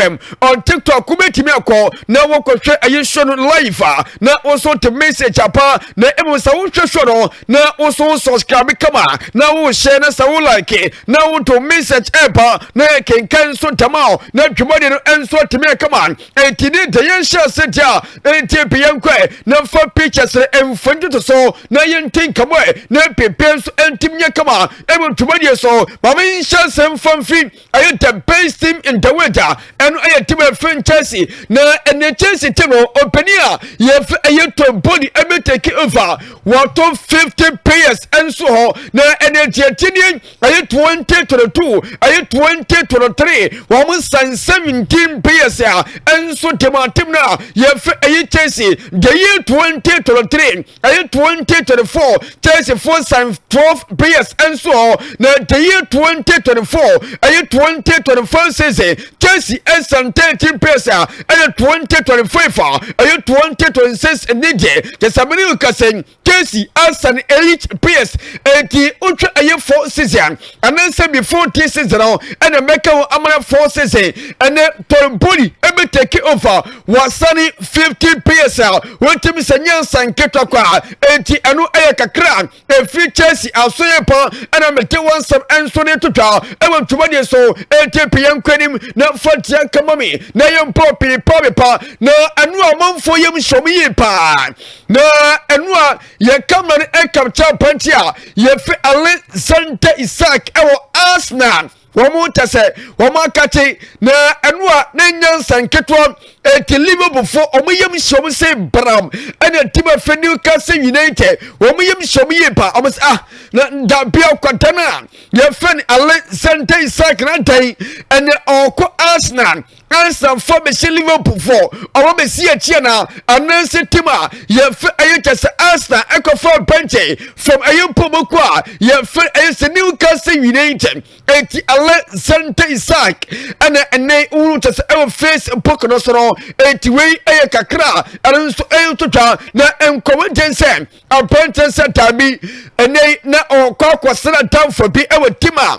FM on TikTok. Wobɛtumi akɔ na wɔkɔhwɛ ɛyɛ show no live a, na wo nso te message apa. Na mmom sɛ wohwɛ show no na wo nso wo subscribe kama na wohyɛ na sɛ wo like na woto message ɛba na yɛkenkan nso ntɛm a, na dwumadi no nso atumi akama. Enti ne de yɛnhyɛ ase deɛ a, enti bi yɛnkɔɛ na mfa pictures no mfa ntoto so na yɛnti nkɔmmɔ na pepe nso ntim nyɛ kama ɛwɔ dwumadie so. Ma menhyɛ ase mfa mfi ɛyɛ the best team in the world a, ɛno ɛyɛ team ɛfɛn Chelsea. Na ɛnɛ Chelsea team no, ɔpanin a yɛfɛ ɛyɛ Todd Boehly ɛbɛ take over, wɔtɔ 50 players nso hɔ. Na ɛnɛ tiɛtiɛ ɛyɛ 2022, ɛyɛ 2023, wɔn san 17 players a ɛnso team a team no a yɛfɛ ɛyɛ Chelsea. The year 2023, ɛyɛ 2024, Chelsea fo sign 12 players nso hɔ. Na the year 2024, ɛyɛ 2025 season, Chelsea ɛsan 13 players a ɛyɛ 2025 a ɛyɛ 2026 ne deɛ kyɛ sɛ mene kasɛ Chelsea asan 8 players. Eti wotwa ɛyɛ 4 season anaasɛ before this season no, ɛna mɛka ho amana 4 season. Ɛnɛ Todd Boehly ɛbɛ take over, wasane 50 players a wɔntumi sɛ nyansa nketewa kɔ a. Eti ɛno ɛyɛ kakra efiri Chelsea asoyɛ pa, ɛna mete wɔn nsɛm ɛnso ne totwa ɛwɔ ntoma so. Eti pii yɛn nkɔ na fa kama mi na yɛn mpɔ pii pa mi pa. Na ɛno a ɔmanfoɔ yɛm hyɛm yie paa, na ɛno a yɛn camera no ɛkapkyɛ pɛnti a yɛfi Alexander Isak ɛwɔ Arsenal, wɔn mo tɛ sɛ wɔn akakye. Na ɛno a ne nyansa nketewa, eti Liverpool fo wɔn yam hyɛ wɔn sɛ bram, ɛna team afɛ Newcastle United wɔn yam hyɛ wɔn yie pa. Wɔn sɛ, ah, na dabi, akwata no a yɛfɛ no Alexander Isak na dan ɛnɛ ɔkɔ Arsenal, Arsenal fo bɛhyɛ Liverpool fo ɔwɔ bɛsi akyi na anaasɛ team a yɛfɛ ɛyɛ kyɛ sɛ Arsenal ɛkɔfa bɛnkyɛn from ɛyɛ mpɔmɔko a yɛfɛ ɛyɛ sɛ Newcastle United. Eti Alexander Isak ɛna ɛnɛ wuru kyɛ sɛ ɛwɔ Facebook no so no. Eti wei ɛyɛ kakra, ɛno nso ɛyɛ ntotwa na nkɔmɔ nkyɛn sɛ abɛnkyɛn sɛ daabi, ɛnɛ na ɔkɔ akɔsra danfo bi ɛwɔ team a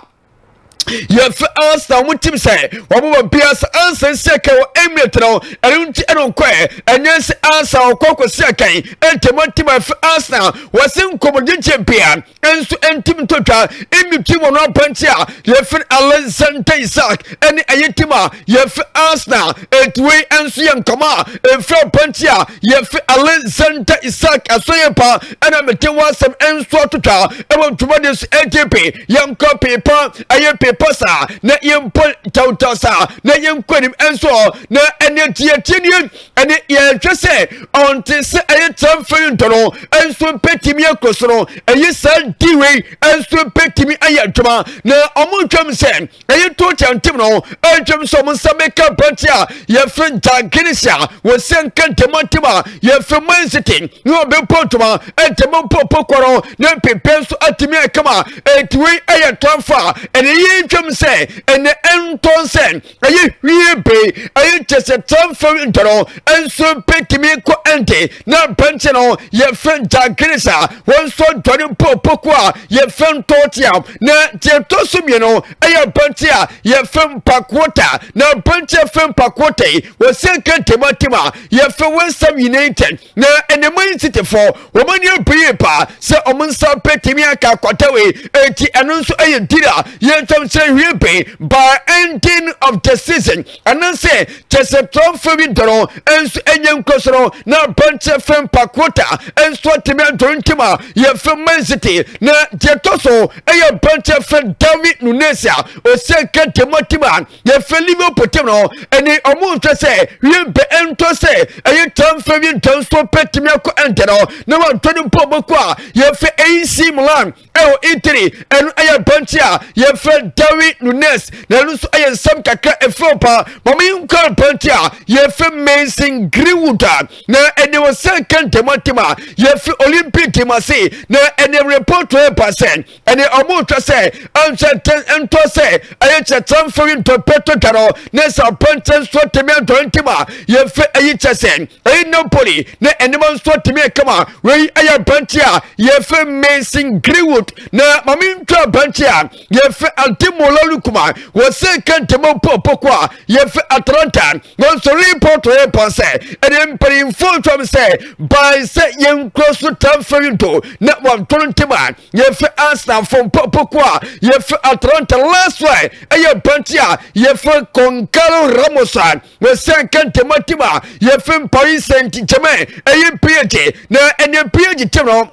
yɛfɛ Arsenal. Wɔn team sɛ wɔn bɔ bia sɛ Arsenal si ɛkɛ wɔ Emirates no, ɛno nti ɛno nkɔɛ ɛnyɛ sɛ Arsenal ɔkɔ akɔsi ɛkɛn ɛntɛmɔ. Team a yɛfɛ Arsenal wɔsi nkɔmɔgyegye bia nso ntim ntotwa emi team wɔn apɛnti a yɛfɛ Alexander Isak ɛne ɛyɛ team a yɛfɛ Arsenal. Etuwe nso yɛ nkɔmɔ a efɛ apɛnti a yɛfɛ Alexander Isak ɛso yɛ pa, ɛna mete wɔn asɛm nso atotwa ɛwɔ ntoma de so. Atp yɛnkɔ pepa ɛyɛ pepa saa na yɛmpɔ tawtaw saa na yɛnkɔ anim nso. Na ɛne tietie nie, ɛne yɛhwɛ sɛ ɔnte sɛ ɛyɛ transfer ntɔ no nso mpɛtumi akɔ so no, ɛyɛ saa di wei nso mpɛtumi ayɛ adwuma. Na ɔmo ntwam sɛ ɛyɛ total team no ɛntwam sɛ ɔmo nsa bɛka aberante a yɛfrɛ Jack Grealish a wɔsɛ nka ntɛm team a yɛfrɛ Man City na ɔbɛpɔ ntoma ntɛm mpɔpɔ kɔ no na mpepɛ nso atumi akama. Eti wei ɛyɛ transfer a ɛne yɛn ntwam sɛ ɛnɛ ɛntɔn sɛ ɛyɛ hwie be ɛyɛ kyɛ sɛ transfer ntɔ no nso mpɛtumi kɔ ɛnte na aberante no yɛfrɛ Jack Grealish a wɔn nso dɔre mpɔpɔko a yɛfrɛ Tottenham. Na deɛ ɛtɔ so mmienu ɛyɛ aberante a yɛfrɛ Paqueta. Na aberante a yɛfrɛ Paqueta yi, wɔsɛ nka ntɛm a yɛfrɛ West Ham United. Na ɛnɛ Man City fo wɔn ani abere paa sɛ wɔn nsa pɛtumi aka akwata wei. Eti ɛno nso ɛyɛ deal a yɛntɛm sɛ hwie be by ending of the season anaasɛ kyɛ sɛ transfer bi dɔrɔ nso ɛnyɛ nkɔ no, na aberante fɛn Paqueta nso atumi adɔrɔ ntim a yɛfɛ Man City. Na deɛ ɛtɔ so ɛyɛ aberante fɛn Darwin Nunez a ɔsɛ nka ntɛm team a yɛfɛ Liverpool team no. Ɛne ɔmo nhwɛ sɛ wie bɛ ɛntɔ sɛ ɛyɛ transfer bi ntɔ nso pɛtumi akɔ ɛntɛ no na wantɔ ne mpo bɔkɔ a yɛfɛ AC Milan ɛwɔ Italy. Ɛno ɛyɛ aberante a yɛfɛ Darwin Nunez, na ɛno nso ɛyɛ nsɛm kakra ɛfɛ pa. Maame nkɔ aberante a yɛfɛ Mason Greenwood a na ɛne wɔ sɛ nka ntɛm team a yɛfɛ Olympic team ase. Na ɛne report ɛba sɛ ɛne ɔmo twa sɛ ɛnhyɛ ntɔ sɛ ɛyɛ kyɛ transfer ntɔ pɛtɔ twa no ne sɛ aberante nso tɛmi antɔ ntim a yɛfɛ ɛyi kyɛ sɛ ɛyɛ Napoli na ɛnima nso tɛmi ɛkama. Wei ɛyɛ aberante a yɛfɛ Mason Greenwood. Na maame ntwa aberante a yɛfɛ Ademola. Ademola Lookman wɔsɛ ka ntɛmɔ pɔpɔkɔ a yɛfɛ Atalanta. Nanso report yɛ pɔn sɛ ɛde mpanimfoɔ twam sɛ ban sɛ yɛnkura so transfer window na wɔnto no ntɛm a yɛfɛ Arsenal fo mpɔpɔkɔ a yɛfɛ Atalanta. Last one ɛyɛ mpante a yɛfɛ Goncalo Ramos a wɔsɛ ka ntɛmɔ tim a yɛfɛ Paris Saint-Germain, ɛyɛ PSG, na ɛne PSG tim no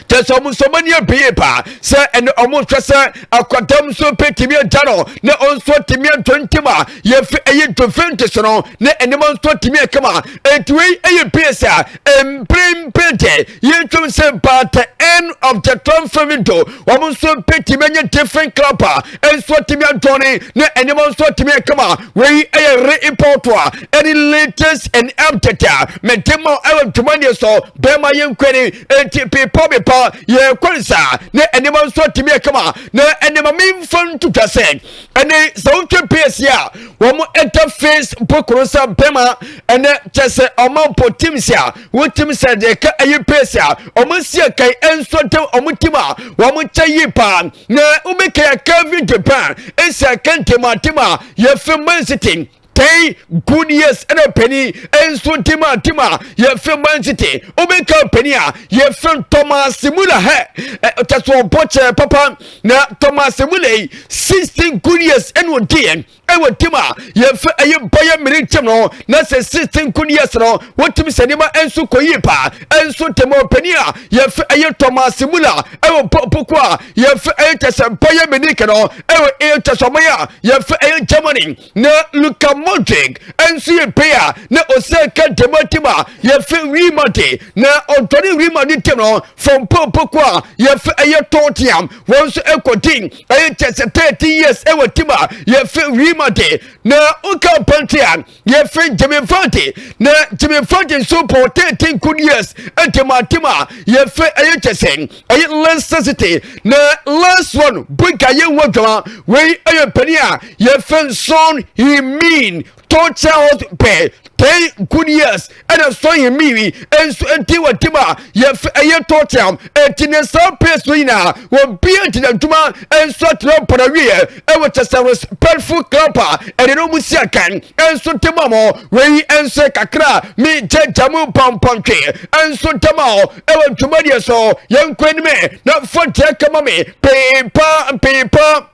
kyɛ sɛ ɔmo nso ɔmo ani abie paa sɛ ɛne ɔmo hwɛ sɛ akwadam nso pɛ tumi agya no na ɔnso tumi atɔ ntim a yɛfɛ ɛyɛ Juventus no na ɛnema nso tumi akama. Eti wei ɛyɛ PS a mprempren deɛ yɛntwam sɛ by the end of the transfer window wɔn nso pɛ tumi anya different club a nso tumi adɔne na ɛnema nso tumi akama. Wei ɛyɛ report a ɛne latest and update a mɛtɛma ɛwɔ ntoma so bɛrima yɛn nkwani. Eti pepa pepa yɛkɔ nsa na ɛnema nso tumi akama na ɛnema memfa ntotwa sɛ ɛne sɛ wotwe PS a wɔn ɛda Facebook no sɛ bɛrima ɛnɛ kyɛ sɛ ɔmo mpo teams a wotim sɛ deɛ ka ɛyɛ PS a ɔmo si akan ɛnso de ɔmo team a wɔn kyɛ yie paa na wobɛka yɛ Kevin De Bruyne esi akan team a yɛfɛ Man City 10 good years. Ɛna panin nso team a yɛfɛ Man City, wobɛka panin a yɛfɛ Thomas Muller hɛ ɛ kyɛ sɛ ɔbɔ kyɛ papa na Thomas Muller yi 16 good years ɛna ɔdi yɛn ɛwɔ team a yɛfɛ ɛyɛ Bayern Munich team no. Na sɛ 16 good years no wotumi sɛ nneɛma nso kɔ yie paa nso team panin a yɛfɛ ɛyɛ Thomas Muller ɛwɔ pɔpɔkɔ a yɛfɛ ɛyɛ kyɛ sɛ Bayern Munich no ɛwɔ ɛyɛ kyɛ sɛ ɔmo yɛ a yɛfɛ ɛyɛ Germany. Na Luka Modric nso yɛ player na ɔsɛ ka dɛm team a yɛfɛ Real Madrid na ɔtɔne Real Madrid team no from pɔpɔkɔ a yɛfɛ ɛyɛ Tottenham. Wɔn nso ɛkɔdi ɛyɛ kyɛ sɛ 30 years ɛwɔ team a yɛfɛ Real Madrid. Na woka pɛnti a yɛfɛ Jamie Vardy, na Jamie Vardy nso pɔ 13 good years ɛntɛm a team a yɛfɛ ɛyɛ kyɛ sɛ ɛyɛ Leicester City. Na last one bika yɛn wɔ dwama wei ɛyɛ panin a yɛfɛ Son Heung-min, Tottenham Hotspur, 10 good years ɛna Son Heung-min nso nti wɔ team a yɛfɛ ɛyɛ Tottenham. Eti ne saa players no nyinaa wɔn bia gyina adwuma nso atena mpɔna wieɛ ɛwɔ kyɛ sɛ respectful club a ɛde no mu si akan nso ntɛm a mo wei nso kakra mi gyagya mu pampɔntwe nso ntɛm a ɛwɔ dwumadie so. Yɛn nkɔ anim na fɔntiɛ kama mi peepa peepa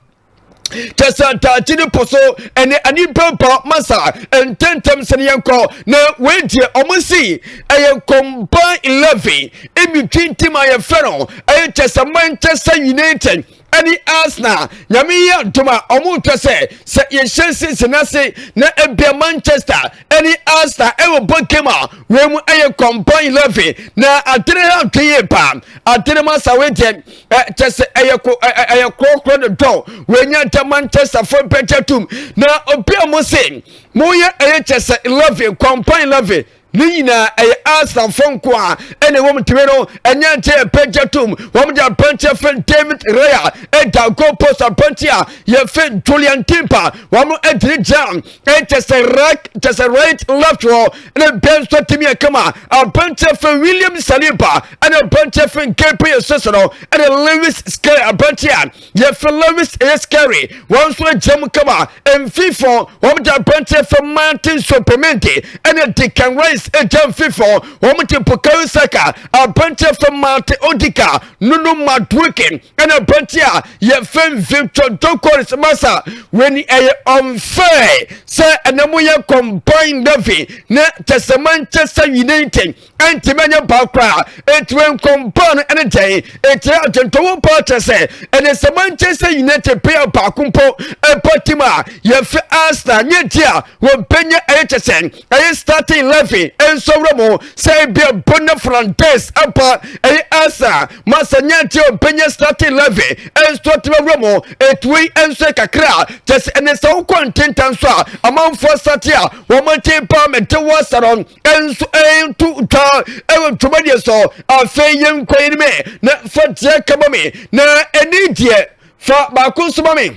kyɛ sɛ ntaakye ne po so ɛne ani pɛmpa masa ntɛntɛm sɛ yɛnkɔ. Na wei deɛ ɔmo si ɛyɛ combine 11 in between team a yɛfrɛ no ɛyɛ kyɛ sɛ Manchester United ɛne Arsenal. Nyame yi adom a ɔmo twɛ sɛ yɛhyɛ sisi n'ase na ebia Manchester ɛne Arsenal ɛwɔ bɔ game a wɔn mu ɛyɛ combine 11 na adene ha atwe yie paa. Adene mu asa wei deɛ ɛ kyɛ sɛ ɛyɛ ko ɛ ɛyɛ korɔkorɔ ne dɔn wɔnya nta Manchester fo mpɛkyɛ tum na obi a mo se mo yɛ ɛyɛ kyɛ sɛ 11 combine 11 ne nyinaa ɛyɛ Arsenal fo nko a ɛna ɛwɔ mu tumi no ɛnyɛ nkyɛn ɛpɛgya tum. Wɔn de aberanteɛ fɛn David Raya ɛda goal post, aberanteɛ a yɛfɛ Julian Timber wɔn ɛgyina gyina ɛkyɛ sɛ right, kyɛ sɛ right, left hɔ ɛna bɛn nso tumi yɛ kama. Aberanteɛ fɛn William Saliba ɛna aberanteɛ fɛn Gabriel Jesus no ɛna Lewis Skelly, aberanteɛ a yɛfɛ Lewis ɛyɛ Skelly, wɔn nso agyina mu kama. Mfifo wɔn de aberanteɛ fɛn Martin Zubimendi ɛna Declan Rice agya mfifo. Wɔn te Bukayo Saka, aberanteɛ fɛn Martin Odegaard, Noni Madueke ɛna aberanteɛ a yɛfɛ Victor Gyokeres. Masa wɛni ɛyɛ unfair sɛ ɛna mo yɛ combined 11 na kyɛ sɛ Manchester United ɛntumi anyɛ baako a ɛtumi nkɔmpa no ɛne gyɛn ɛkyerɛ atwentɔwɔ mpa kyerɛ sɛ ɛne sɛ Manchester United player baako mpo ɛbɔ team a yɛfɛ Arsenal nyɛ ti a wɔmpɛnyɛ ɛyɛ kyɛ sɛ ɛyɛ starting 11 ɛnso wura mu sɛ ebia Bruno Fernandes ɛba ɛyɛ Arsenal masa nyɛ ti a wɔmpɛnyɛ starting 11 ɛnso tɛmɛ wura mu. Ɛtumi ɛnso kakra kyɛ sɛ ɛne sɛ wokɔ ntentan so a amanfoɔ sate a wɔn ti pa mɛte wɔ asa no ɛnso ɛnto twa ɛwɔ dwumadie so. Afei yɛn nkɔ yɛn mi na fa deɛ kama mi na ɛni deɛ fa baako nso ma mi.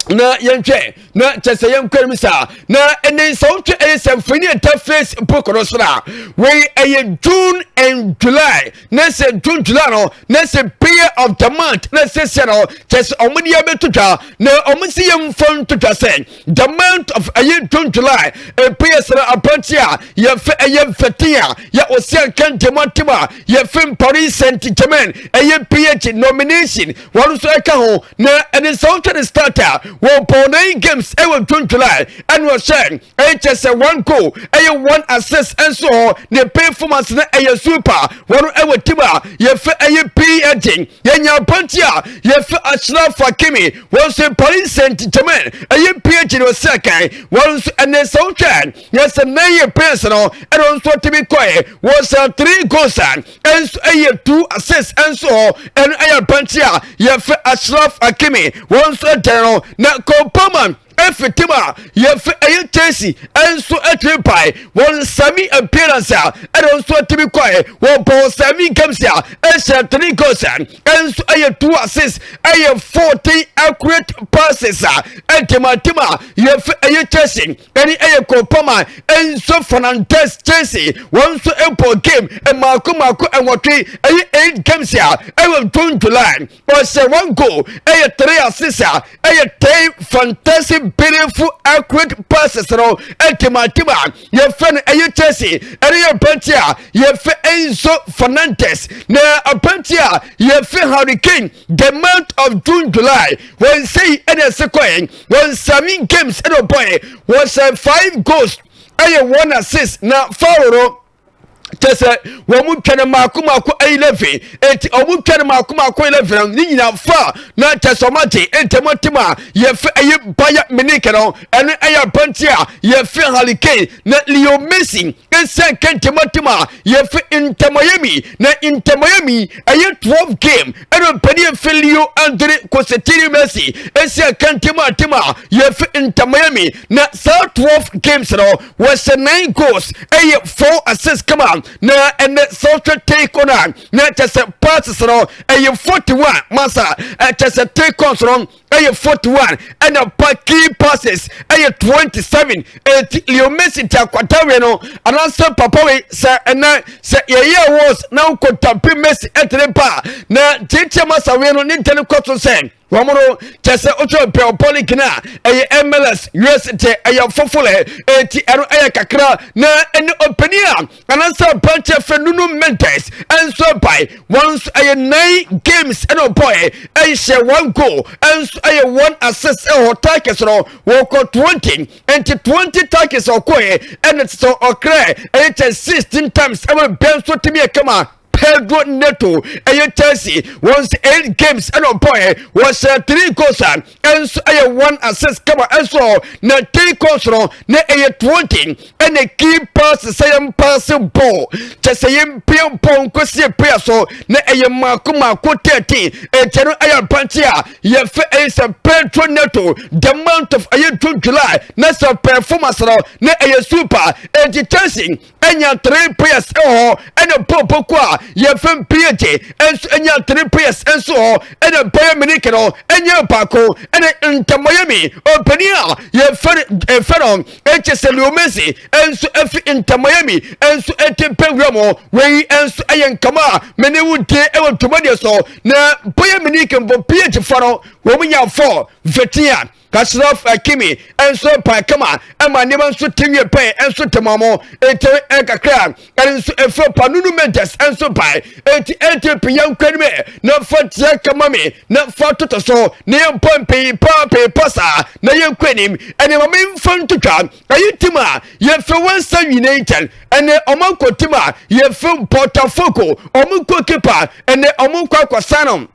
Na yɛnhwɛ na kyɛ sɛ yɛnkɔ anim saa. Na ɛnɛ sɛ wohwɛ ɛyɛ sɛ mfoni ɛda Facebook no so a, wei ɛyɛ June and July. Na sɛ June, July no, na sɛ player of the month na sɛsɛ no kyɛ sɛ ɔmo de abɛto dwa na ɔmo si yɛmfa nto dwa sɛ the month of ɛyɛ June, July players no, aberante a yɛfɛ ɛyɛ Vitinha yɛ ɔsi anka ntɛm atem a yɛfɛ Paris Saint Germain ɛyɛ PH nomination, wɔn nso ɛka ho. Na ɛne sɛ wotwa ne start a, wɔpɔn nine games ɛwɔ June, July, ɛna ɔhyɛ ɛyɛ kyɛ sɛ one goal, ɛyɛ one assist nso hɔ. Ne performance no ɛyɛ super. Wɔn ɛwɔ team a yɛfɛ ɛyɛ PSG. Yɛnya aberante a yɛfɛ Achraf Hakimi, wɔn nso Paris Saint Germain ɛyɛ PSG na ɔsi akan. Wɔn nso ɛne sɛ wotwa yɛsɛ nan yɛ players no, ɛna wɔn nso tumi kɔɛ wɔsɛ three goals a ɛnso ɛyɛ two assists ɛnso hɔ. Ɛno ɛyɛ aberante a yɛfɛ Achraf Hakimi, wɔn nso ɛdɛn no. Na Cole efi team a yɛfɛ ɛyɛ Chelsea ɛnso ɛtumi pae wɔn semi appearance a, ɛna nso ɛtumi kɔɛ wɔn bɔn semi games a, ɛhyɛ three goals a, ɛnso ɛyɛ two assists, ɛyɛ 14 accurate passes a ɛntɛm team a yɛfɛ ɛyɛ Chelsea. Ɛne ɛyɛ Cole Palmer, Enzo Fernandez, Chelsea, wɔn nso ɛbɔ game mmaako mmaako 8, ɛyɛ eight games a ɛwɔ June, July. Ɔhyɛ one goal, ɛyɛ three assists a, ɛyɛ 10 fantastic, beautiful accurate passes no ɛntɛm a yɛfɛ no ɛyɛ Chelsea. Ɛne yɛ aberante a yɛfɛ Enzo Fernandez. Na aberante a yɛfɛ Harry Kane, the month of June, July, wɔn nsɛyi ɛna ɛsɛ kɔɛ wɔn seven games ɛna ɔbɔɛ, wɔhyɛ five goals, ɛyɛ one assist. Na foul no kyɛ sɛ wɔn mu twa no mmaako mmaako 11, eti wɔn mu twa no mmaako mmaako 11 ne nyinaa fa na kyɛ sɛ wɔn agye ntɛm atem a yɛfɛ ɛyɛ Bayern Munich no. Ɛno ɛyɛ aberante a yɛfɛ Harry Kane. Na Leo Messi nsa kɛntɛm atem a yɛfɛ Inter Miami. Na Inter Miami ɛyɛ 12 game ɛna mpanin yɛfɛ Leo Andre Constantine Messi nsa kɛntɛm atem a yɛfɛ Inter Miami. Na saa 12 games no, wɔhyɛ nine goals, ɛyɛ four assists kama. Na ɛnɛ sɛ take on a, na kyɛ sɛ passes no ɛyɛ 41 masa, ɛkyɛ sɛ take ons no ɛyɛ 41, ɛna pa key passes ɛyɛ 27. Eti Leo Messi ti akwatawe no anaasɛ papa wei sɛ ɛnɛ sɛ yɛyɛ awards na nkɔtampi Messi ɛtene pa na tietie masa wei no ne ntɛne kɔ so sɛ wɔn no kyɛ sɛ wotɔ pɛ league no a ɛyɛ MLS US kyɛ ɛyɛ foforɔ. Eti ɛno ɛyɛ kakra. Na ɛne ɔpanin a anaasɛ aberanteɛ fɛ Nuno Mendes ɛnso bae, wɔn nso ɛyɛ nine games ɛna ɔbɔɛ, ɛnhyɛ one goal, ɛnso ɛyɛ one assist. Ɛwɔ tackles no wɔkɔ 20, nti 20 tackles ɔkɔɛ, ɛna sɛ ɔkrɛ ɛyɛ kyɛ 16 times ɛwɔ bɛn nso tumi yɛ kama. Pedro Neto ɛyɛ Chelsea, wɔn nso eight games ɛna ɔbɔɛ, wɔhyɛ three goals a ɛnso ɛyɛ one assist kama ɛnso. Na three goals no na ɛyɛ 20, ɛna key pass sɛ yɛn pass ball kyɛ sɛ yɛn pie ball nkosi pie so na ɛyɛ mako mako 13. Ɛkyɛ no ɛyɛ aberante a yɛfɛ ɛyɛ sɛ Pedro Neto, the month of ɛyɛ June, July, na sɛ performance no na ɛyɛ super. Ɛnti Chelsea ɛnya three players ɛwɔ hɔ, ɛna pɔpɔko a yɛfɛ PSG ɛnso ɛnya three players ɛnso hɔ, ɛna Bayern Munich no ɛnya baako, ɛna Inter Miami ɔpanin a yɛfɛ ɛfɛ no ɛkyɛ sɛ Leo Messi ɛnso ɛfi Inter Miami ɛnso ɛte pɛwura mu. Wei ɛnso ɛyɛ nkama a mene wo die ɛwɔ dwumadie so. Na Bayern Munich mpo, PSG fa no wɔn nya four, Vitinha, Achraf Hakimi nso pa kama ɛma nneɛma nso te wie pɛn nso tɛmɔmɔ eti ɛkakra ɛno nso efo pa. Nuno Mendes nso pa eti eti pii yɛn nkwa nim na fa tia kama mi na fa toto so na yɛn mpɔ mpii pa pii pa saa na yɛn nkwa nim. Ɛne ma mi nfa ntotwa ɛyi team a yɛfɛ Western United, ɛne ɔmo nkɔ team a yɛfɛ Botafogo, ɔmo nkɔ keeper, ɛne ɔmo nkɔ akɔsa no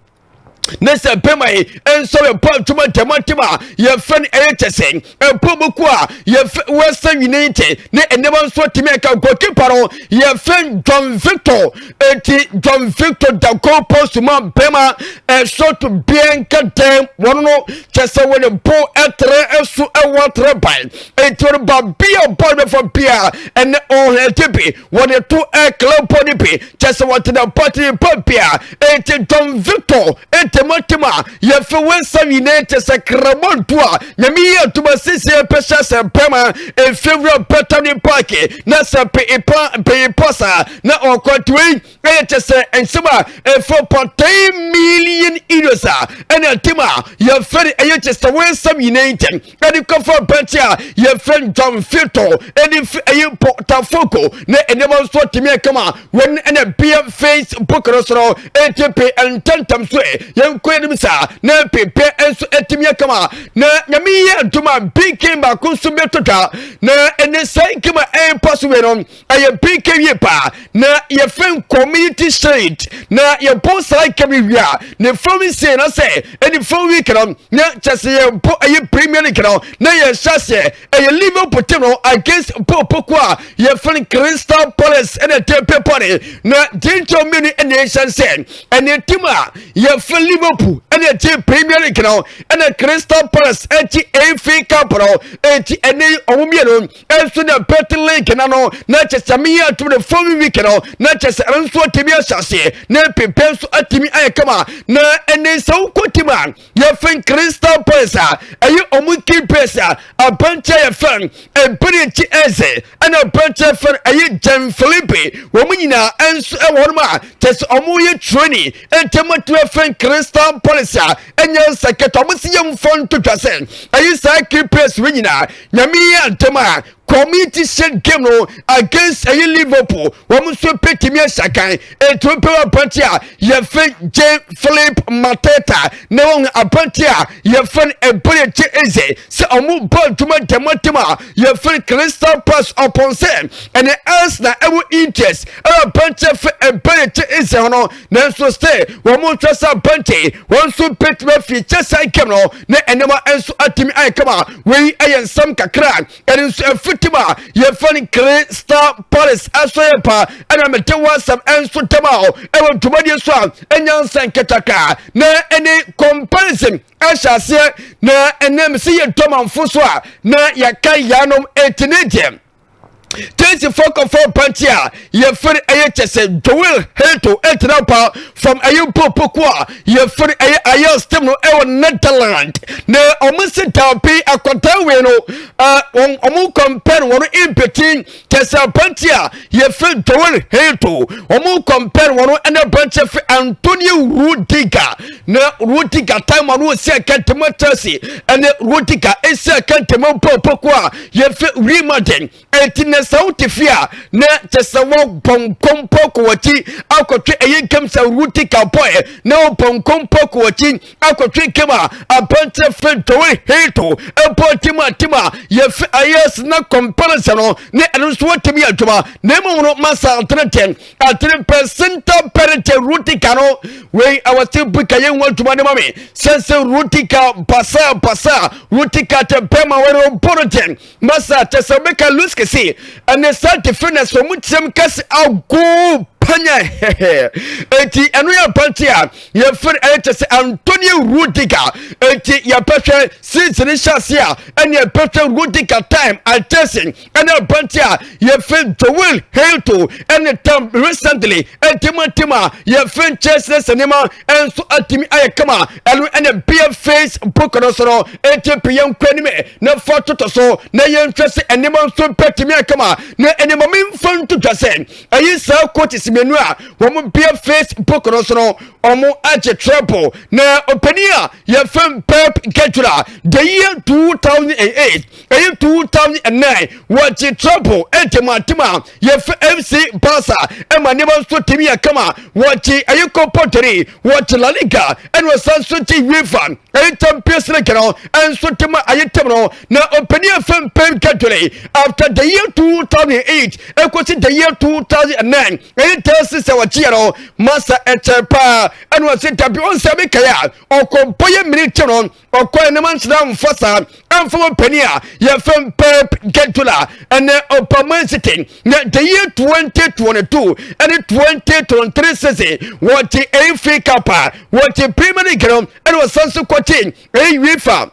ne sɛ bɛma yi nso yɛ bɔ adwuma ntɛmntɛm a yɛfɛ no ɛyɛ kyɛ sɛ ɛbɔ mu ko a yɛfɛ Western United ne nneɛma nso tumi ɛka. Goalkeeper no yɛfɛ John Victor. Eti John Victor da goal post mu a bɛma ɛso to bianka dɛm wɔn no kyɛ sɛ wɔde bo ɛtrɛ ɛso ɛwɔ atrɛ ban. Eti wɔn ba bia bɔɔl bɛfɔ bia ɛnɛ ɔhɛn bi wɔde to ɛkele bɔ ne bi kyɛ sɛ wɔte na pɔte pa bia. Eti John Victor eti Ntɛmɔtɛm a yɛfɛ West Ham United sɛ kramanto a Nyame yi atoma sisi pɛ hyɛ sɛ pɛma efewura Pɛtani Park na sɛ peipa peipa saa na ɔkɔtoe. Ɛyɛ kyɛ sɛ nsɛm a ɛfɔ pa €10 million a ɛna atem a yɛfrɛ no ɛyɛ kyɛ sɛ wɔnsɛm nyinaa ntɛm ɛde kɔfa bɛnti a yɛfrɛ no John Fito ɛde fi ɛyɛ Botafogo na nneɛma nso atumi akama wɔn ɛna bia Facebook no soro ɛti pe ntɛntɛm so ɛ yɛnkɔ anim saa na pepɛ nso atumi akama na Nyame yɛ adom a big game baako nso bɛtɔ dwa na ɛne saa game a ɛmpa so wei no ɛyɛ pk wie paa na yɛfrɛ Community Shield na yɛbɔ saa kɛmi wie a ne fam sie na sɛ ɛne fam week no na kyɛ sɛ yɛbɔ ɛyɛ Premier League no na yɛhyɛ aseɛ ɛyɛ Liverpool team no against popoko a yɛfrɛ Crystal Palace ɛna ɛtɛ pepa ne na gyentɔ mmienu ɛna ɛhyɛ sɛ ɛne team a yɛfrɛ Liverpool ɛna ɛgye Premier League no ɛna Crystal Palace ɛgye FA Cup no. Ɛnti ɛne ɔmo mmienu ɛnso na pɛt link na no na kyɛ sɛ meyɛ atum ne following week no na kyɛ sɛ ɛno nso atumi ahyɛ aseɛ na pepɛ nso atumi ayɛ kama. Na ɛne sɛ wokɔ tim a yɛfɛn Crystal Palace a ɛyɛ ɔmo keepers a aberanteɛ yɛfɛn Eberechi Eze ɛna aberanteɛ fɛn ɛyɛ Jean Philippe, wɔn nyinaa ɛnso ɛwɔ hɔnom a kyɛ sɛ ɔmo yɛ training ntɛm atumi afɛn Crystal Palace a ɛnyɛ nsɛkɛtɛ. Ɔmo si yɛ mfɔ ntotwa sɛ ɛyɛ saa keepers wɔ nyinaa, Nyame yɛ ntɛm a Community Shield game no against ɛyɛ Liverpool, wɔn nso pɛtumi ahyɛ kan. Etu pɛ wɔ aberante a yɛfɛ Jean Philip Mateta na wɔn aberante a yɛfɛ no Eberechi Eze sɛ ɔmo bɔ adwuma ntɛmɔtɛm a yɛfɛ Crystal Palace ɔpɔn sɛ ɛne Arsenal ɛwɔ interest ɛwɔ aberante fɛ Eberechi Eze ho no, nanso sɛ wɔn nhwɛ sɛ aberante wɔn nso pɛtumi afi kyɛ saa game no na nneɛma nso atumi ayɛ kama. Wei ɛyɛ nsɛm kakra ɛne nso afitim a yɛfɛ no Crystal Palace ɛso yɛ pa ɛna mete wasɛm ɛnso tam a ɛwɔ dwumadie so a ɛnya nsɛn ketaka na ɛne comparison ɛhyɛ aseɛ na ɛnam sɛ yɛ dɔmanfo so a na yɛka yanom ɛtini deɛ Chelsea fɔkɔfɔ panti a yɛfiri ɛyɛ kyɛ sɛ Joel Heto ɛtena pa from ɛyɛ popoko a yɛfiri ɛyɛ Ajax team no ɛwɔ Netherland na ɔmo si dabi akɔtaa wei no ɛɛ ɔmo compare wɔn in between kyɛ sɛ panti a yɛfiri Joel Heto, ɔmo compare wɔn ɛne panti fi Antonio Rudiger. Na Rudiger time a no osi akɛntɛmɔ Chelsea ɛne Rudiger esi akɛntɛmɔ popoko a yɛfiri Real Madrid. Eti na sɛ wote fie a na kyɛ sɛ wɔbɔ nkɔmpɔ kɔ wɔkyi akɔtwe ɛyɛ nkam sɛ Rudiger bɔɛ na wɔbɔ nkɔmpɔ kɔ wɔkyi akɔtwe nkam a aberanteɛ fɛ Joel Heto ɛbɔ tim a yɛfɛ ayɛ na comparison no ne ɛno nso wɔtumi yɛ adwuma. Na mmom no masa atene tɛn atene pɛ center pɛrɛtɛ Rudiger no wei ɛwɔ se buka yɛn ho adwuma ne ma me sɛ Rudiger basa basa Rudiger tɛ bɛma wɔn bɔ no tɛn masa kyɛ sɛ wobɛka Luis kese ɛne saa defenders ɔmo kyerɛm kɛse ago panya. Enti ɛno yɛ aberante a yɛfrɛ ɛyɛ kyɛ sɛ Antonio Rudiger. Enti yɛbɛhwɛ season hyɛ ase a ɛne yɛbɛhwɛ Rudiger time at Chelsea ɛne aberante a yɛfrɛ Joel Heto ɛne tam recently ɛntim a yɛfrɛ Chelsea sɛ nneɛma ɛnso atumi ayɛ kama. Ɛno ɛne bia Facebook no so no. Enti pe yɛn nkɔ anim na fa toto so na yɛnhwɛ sɛ nneɛma nso bɛtumi ayɛ kama. Na nneɛma memfa nto dwa sɛ ɛyi saa coaches mmienu a wɔn bia Facebook no so no, wɔn agye treble. Na ɔpanin a yɛfrɛ Pep Guardiola, the year 2008 ɛyɛ 2009 wɔgye treble ɛntɛm a yɛfrɛ FC Barca ɛma nneɛma nso tumi yɛ kama. Wɔgye ɛyɛ Copa del Rey, wɔgye La Liga, ɛna ɔsan so gye UEFA ɛyɛ Champions League no ɛnso tɛm a ayɛ tɛm no. Na ɔpanin a yɛfrɛ Pep Guardiola, after the year 2008 ɛkɔsi the year 2009 ɛyɛ tɛsi sɛ wɔgyeɛ no masa ɛkyɛ paa. Ɛna ɔsi dabi ɔnsɛ mi kae a ɔkɔbɔ yɛ mmiri kyɛ no ɔkɔ ɛnam nhyira mfa saa ɛmfa wɔ panin a yɛfrɛ Pep Guardiola ɛnɛ ɔpa Man City. Na the year 2022 ɛne 2023 season wɔgye FA Cup a wɔgye Premier League no ɛna ɔsan so kɔgye ɛyɛ UEFA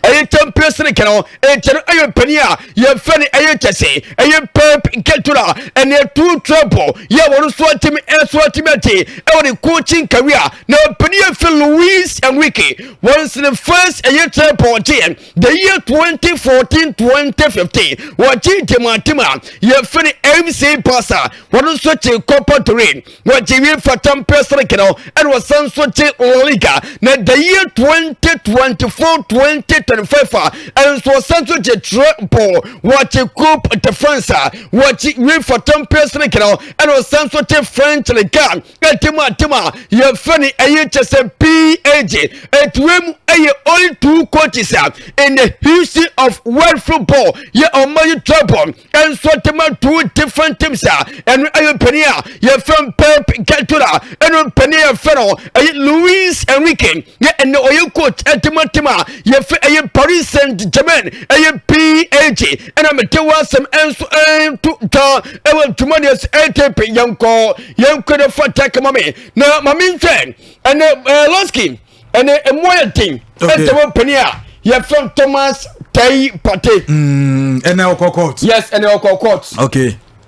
Ɛyɛ Champions League no ɛnkyɛ no ɛyɛ mpanin a yɛfɛ no ɛyɛ kyɛse ɛyɛ Pep Guardiola ɛne two treble yɛ wɔn nso atumi ɛso atumi ate ɛwɔ ne coaching career. Na mpanin yɛfɛ Luis Enrique, wɔn sene first ɛyɛ treble gye the year 2014-2015, wɔgye ntɛmɔntɛm a yɛfɛ no FC Barca. Wɔn nso gye Copa del Rey, wɔgye UEFA Champions League no, ɛna wɔsan nso gye La Liga. Na the year 2024-2025 a ɛnso wɔsan nso gye treble, wɔgye Coupe de France a wɔgye UEFA Champions League no, ɛna wɔsan nso gye French Ligue. Ɛtim a tim a yɛfrɛ no ɛyɛ kyɛ sɛ PSG ɛtuwe mu ɛyɛ only two coaches a in the history of world football yɛ ɔmo yi treble ɛnso tema two different teams a ɛno ɛyɛ panin a yɛfrɛ Pep Guardiola, ɛno panin a yɛfrɛ no ɛyɛ Luis Enrique, yɛ ɛnɛ ɔyɛ coach ɛtema team a yɛfrɛ ɛyɛ Paris Saint Germain, ɛyɛ PSG. Ɛna mete wɔ asɛm ɛnso ɛnto dwa ɛwɔ dwumadeɛ so. Ɛtp yɛnkɔ yɛnkɔ ne fa tɛkama me na maame nhwɛ ɛnɛ Lɔski ɛnɛ ɛmu ayɛ den. Ɛtɛwɔ panin a yɛfrɛ Thomas Teye Partey. Ɛnɛ ɔkɔ court. Yes, ɛnɛ ɔkɔ court.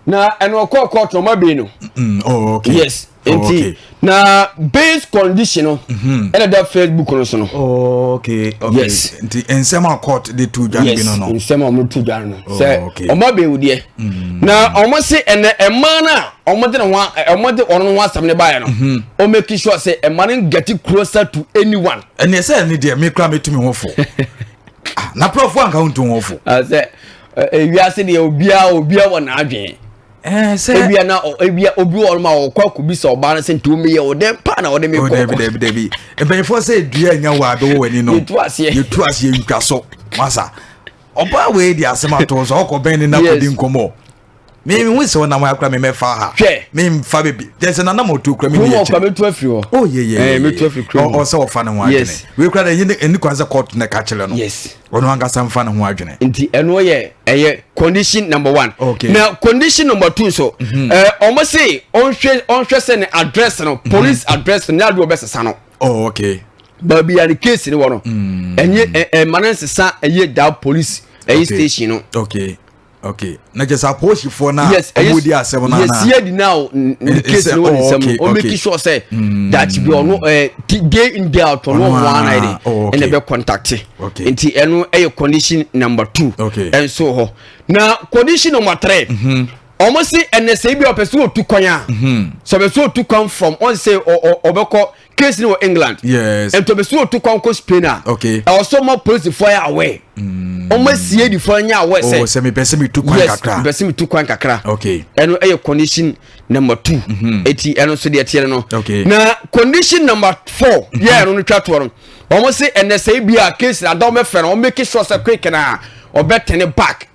Na ɛnɛ ɔkɔ court na ɔma bee no. Oh, okay. Yes, nti na base condition no ɛna da Facebook no so no. Oh, okay. Yes. Nti nsɛm a court de to dwa no bi no. Nsɛm a ɔmo to dwa no sɛ ɔmo abɛn deɛ na ɔmo se ɛnɛ ɛmaa no a ɔmo de ne ho ɔmo de ɔno ho asɛm ne baayɛ no, ɔmo make sure sɛ ɛmaa no get closer to anyone. Ɛnɛ sɛ ɛne deɛ me kura metumi ho fo. Ah, na prɔfo anka wo nto ho fo. Sɛ ewiase deɛ, obiara obiara wɔ n'adwene. Ɛɛ sɛ Ebia na ebia obi wɔ ɔmo a ɔkɔ akɔbisa ɔbaa no sɛ, nti omi yɛ ɔdɛn pa na ɔde mi Oh, kɔ? dabi, dabi, dabi, mpanyinfoɔ sɛ dua nya wɔ abɛwɔ w'ani no. Yɛtu aseɛ. Yɛtu aseɛ ntwa so masa. Ɔbaa wei de asɛm ato so, ɔkɔ bɛn ne na Yes. kɔdi nkɔmmɔ. Me hu sɛ ɔnam akora me mɛfa ha. Hwɛ. Memfa baabi kyɛ sɛ nanam ɔtu kora me Kurom ni ɔkwa akyire. metu afiri hɔ. Oh, yeah, yeah, Eh, metu afiri kurom. Ɔsɛ ɔfa ne ho adwene. Wei kora de ɛni kwan sɛ court na ka kyerɛ no. Ɔno ankasa mfa ne ho adwene. Nti ɛno yɛ ɛyɛ condition number one. Na condition number two nso, ɔmo se ɔnhwɛ sɛ ne address no, police address no ne adeɛ ɔbɛsesa no. Oh, okay. Baabi a ne case ne wɔ no, ɛnyɛ ɛma ne nsesa ɛyɛ da police ɛyɛ station no. Okay, na kyerɛ sɛ apolisifoɔ no a Yes, ɛyɛ ɔmo di asɛm no yes anaa? Yɛ di now ne case no wɔ ne oh, nsam no, ɔmo make sure sɛ that bi ɔno day in, day out, ɔno Ɔno ɔmo ana yɛ de oh, okay. ɛna bɛ contact. Nti ɛno ɛyɛ condition number two. Ɛnso hɔ na condition number three, ɔmo si ɛnɛ sɛ ebi ɔpɛ sɛ otu kwan a, sɛ ɔpɛ sɛ otu kwan from ɔn sɛ ɔ ɔ ɔbɛkɔ case ni wɔ England, nti ɔpɛ sɛ otu kwan kɔ Spain a, ɛwɔ sɛ ɔmo polisifoɔ yɛ aware, ɔmo CID foɔ nyɛ aware oh sɛ sɛ mepɛ sɛ metu kwan yes, kakra. mpɛ sɛ metu kwan kakra. Ɛno ɛyɛ condition number two. Eti ɛno nso deɛ teɛ no. Na condition number four yɛ ɛno no twa toɔ no, wɔn se ɛnɛ sɛ ebi a case na adaw mɛfɛ no, wɔn make sure sɛ quick na ɔbɛtɛne back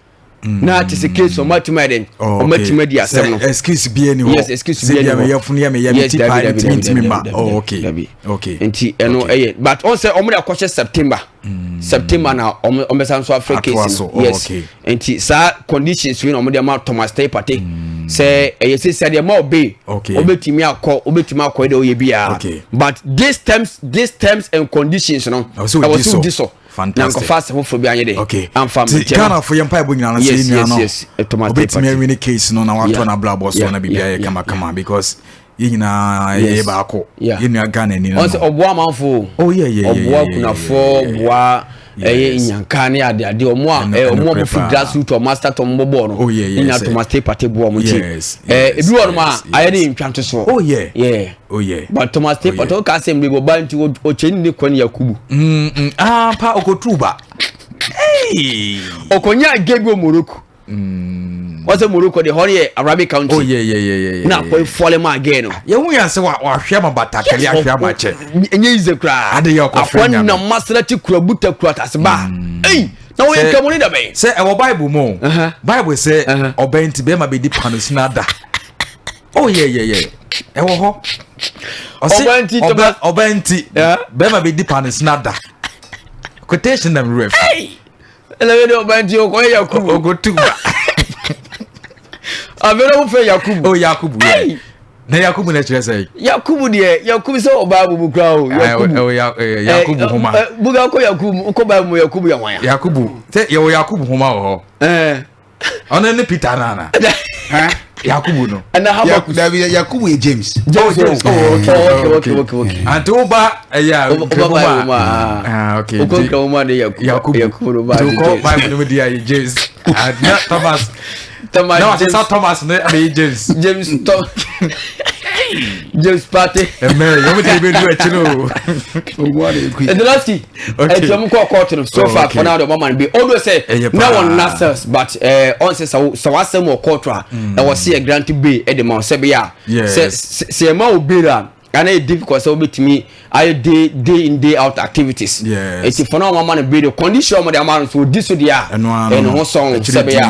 na te sɛ case ɔmo atumi ayɛ dɛ ɔmo atumi adi asɛm no. Sɛ excuse bi ani hɔ. Yes, excuse sɛ bi ani bia hɔ. meyɛ funu yɛ meyɛ me Yes, ti dabi, paa dabi, ntimi dabi, ntimi dabi, ma dabi, oh dabi, okay dabi. Nti ɛno ɛyɛ, but ɔn sɛ ɔmo de akɔhyɛ September, September na ɔmo bɛsa nso afrɛ Atoa case so, no. oh, Yes. Nti saa conditions wei na ɔmo de ama Thomas Teye Partey sɛ ɛyɛ sɛ deɛ ma ɔbɛ ɔbɛtumi akɔ, ɔbɛtumi akɔ ɛdɛ ɔyɛ biara, but this terms and conditions no, Ɛwɔ sɛ ɛwɔ odi sɛ so. odi so na Fantastic. nkɔfa asɛ foforɔ bi anyɛ de amfa Nti mmekyɛ no. Ghanafoɔ yɛ mpaebɔ nyinaa no sɛ yɛn nua no Yes, Thomas Teye ɔbɛtumi Partey. awin case no na watɔ n'abrabɔ so na biribiara yɛ kamakama because yɛn nyinaa yɛyɛ baako. Yɛn nua Ghana ni no. Ɔn sɛ ɔboa amanfo o. Oh, yeah, Ɔboa kunafoɔ, boa ɛyɛ nyanka ne ade ade, ɔmo a Ɛno ɔmo a korɛ ɔmo fi paa. grassroot, ɔmo astart ɔmo bɔ bɔɔl no. Ne nyinaa Thomas Teye Partey boa ɔmo, nti ebi wɔ nom a ayɛ ne ntwa nto soɔ. But Thomas Teye Partey ɔka asɛm bi ɔba nti ɔkyɛ ne kwan Yakubu. Ah, pa okotu ba. Hey. Ɔkɔnya gay bi wɔ Morocco. Wɔsɛ Morocco de hɔ yɛ Arabic country. Na akɔ fɔle ma gay no. Yɛhu yɛn sɛ wahwɛ ma batakari, ahwɛ ama kyɛ. Ɛnyɛ easy koraa. Ade yɛ ɔkɔfrɛ Akɔ Nyame. nam Maserati kura buta kura tase ba. Ei, na wɔyɛ nkamu ne dabɛn. Sɛ ɛwɔ Bible mu o. Bible sɛ ɔbɛn nti bɛrima bɛdi pano sini ada. Oh, yeah. Ɛwɔ hɔ. Ɔse Ɔbɛn nti ɔbɛn nti bɛrima bɛdi pano sini ada. Quotation na mi ref. Ɛna wei de ɔba nti ɔkɔyɛ Yakubu. Okotu ba. Afei na wofɛ Yakubu. Oh, Yakubu. Yeah. Ei! Na Yakubu na kyerɛ sɛ. Yakubu deɛ, Yakubu sɛ wɔ Bible mu koraa o. Yakubu. Ɛwɔ ya ɛɛ Yakubu homa. Buga kɔ Yakubu kɔ Bible mu, Yakubu yɛ hwan ya? Yakubu sɛ yɛwɔ Yakubu homa wɔ hɔ. Ɔno ne Peter nana. Yakubu no. Ɛna Habakkuk. Dabi, Yakubu yɛ James. James. Oh, James. Oh, okay. Ante wo ba ɛyɛ a nkramu mu a. Ah, okay. Okɔ nkramu mu a de Yakubu. Yakubu. Yakubu no ba de James. Okɔ Bible no mu di a yɛ James. Na Thomas. Thomas. Na wasesa Thomas ne abɛyɛ James. James Tom. James Partey. Ɛmɛ yɛn mo ti ebe du akyi no. Edelaski. Ɛti ɔmo kɔ court no so far for now de ɔmo ama no bi. Although sɛ na wɔn na cells, but ɔn sɛ sɛ wasɛm wɔ court a, ɛwɔ se yɛ grant bail ɛde ma sɛ bɛyɛ a sɛ ɛma wo bail a, ana yɛ difficult sɛ wobɛtumi ayɛ day in, day out activities. Eti for now ɔmo ama no bail, condition ɔmo de ama no so odi so deɛ a, ɛno ho sɔn sɛ bɛyɛ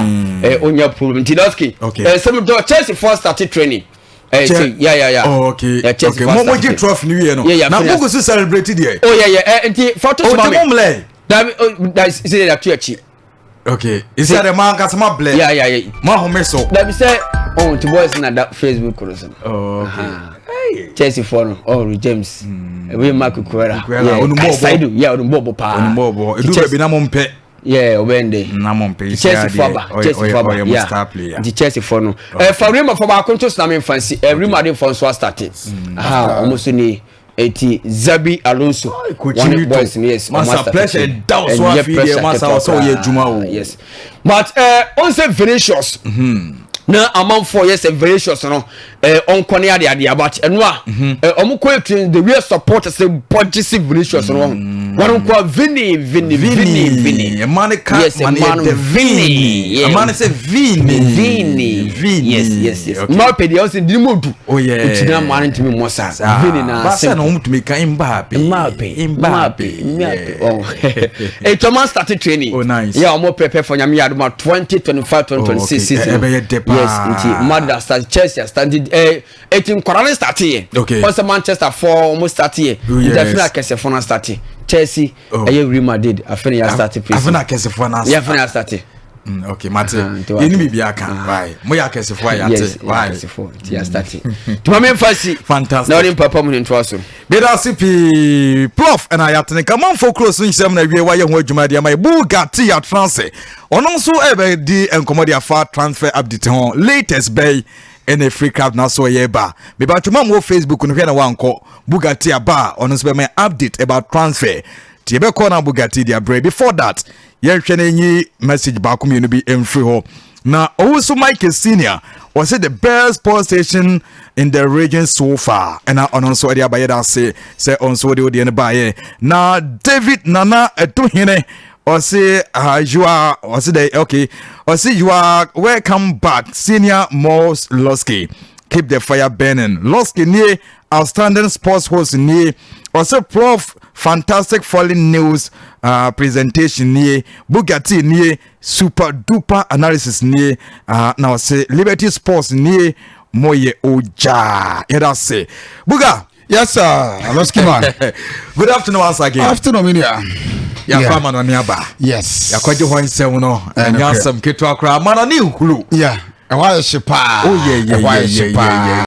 a ɔnya problem. Nti Lɔski, sɛm dɔ Chelsea fɔ start training. Say, yeah. Oh, okay. Yeah, Chelsea. Okay. Mo mo trophy ni wie no. Yeah. Na mo go so celebrate there. Oh, yeah. Nti fa to suma me. Oh, mo mle. Da da say da to akyi. Okay. Is that the man ka sama ble? Yeah. Mo ahome so. Da bi say, oh, nti boys na da Facebook no so. Oh, okay. Hey. Chelsea for no. Oh, James. We Mark Cucurella. Yeah, onu mo bo. Saidu, yeah, onu bo bo pa. Onu mo bo. Edu be na mo mpe. Yeah, ɔbɛn de. Na mo mpɛ Chelsea fo aba, Chelsea fo aba, yeah, nti Chelsea fo no fa Real fo baako nto sinami nfa nsi Real Madrid fo nso astate aha, ɔmo so ni eti Xabi Alonso wɔne boys no, yes, ɔmo astate. Pressure down so afi deɛ masa ɔsɛ ɔyɛ adwuma o. Yes, but ɔn sɛ Vinicius na amanfoɔ yɛ sɛ Vinicius no ɔnkɔ ne adeade, but ɛno a ɔmo kɔ etu the real support sɛ bɔgye si Vinicius no wɔn nkɔ Vini, Vini, Vini, Vini. Ɛma ne ka. Yes, ɛma no Vini. Ɛma ne sɛ Vini. Vini. Vini. Yes. Mmaa pɛ deɛ ɔsɛ dini mu du. Oh yeah. Nti na mmaa no ntumi mmɔ saa Vini na. Baasa na wɔn tumi ka Mbappe. Mbappe, Mbappe, Mbappe. Oh, etu ɔmo start training. Oh, nice. Yeah, ɔmo prepare for Nyame yaduma 2025-2026 season. Ɛbɛyɛ dɛ paa. Yes, nti Madrid start, Chelsea start, eti nkwadaa ne start yɛ. Ɔsɛ Manchester fɔ ɔmo start yɛ. Nti afei na akɛsefoɔ na start Chelsea. Ɛyɛ Real Madrid afei na yɛ start pre. Afei na akɛsefoɔ na start. Yɛ afei na yɛ start. Okay, mate. Yɛni biribi aka. Why? Mo yɛ akɛsefoɔ a yɛate. Yes, why? Akɛsefoɔ nti yɛ start. Tuma mi nfa si. Fantastic. Na ɔde mpapa mu ne ntoa so. Beda ase pii, Prof. Ɛna yɛatene kamanfo kuro so nhyɛm na awie wayɛ ho adwuma de ama yɛ. Bugatti atena ase. Ɔno nso ɛbɛdi nkɔmmɔ de afa transfer update ho. Latest bɛyi ɛna free crowd na so ɛyɛ ba. Mebatwoma mo wɔ Facebook no, hwɛ na wankɔ. Bugatti aba a, ɔno nso bɛma update about transfer. Nti yɛbɛkɔ na Bugatti de abrɛ. Before that, yɛnhwɛ no nyi message baako mmienu bi mfiri hɔ. Na owusu Mike Senior wɔsɛ the best sports station in the region so far, ɛna ɔno nso ɛde aba. Yɛda ase sɛ ɔno nso wɔde wodeɛ no baeɛ. Na David Nana Ɛtohene ɔse you are, ɔse dɛ, okay, ɔse you are welcome back, Senior Mos Losky, keep the fire burning. Losky nie, outstanding sports host nie. Ɔsɛ Prof, fantastic foreign news presentation nie. Bugatti nie, super duper analysis nie. Na ɔsɛ Liberty Sports nie, moyɛ ogya. Yɛda se Buga. Yes sir, Aloski man. Good afternoon once again. Afternoon, minia. Yɛakɔ amanɔne aba. Yɛakɔgye hɔ nsɛm no, ɛnyɛ asɛm ketewa koraa, amanɔne nhuru. Yeah, ɛhɔ ayɛ hye paa. Oh, yeah. Ɛhɔ ayɛ hye paa.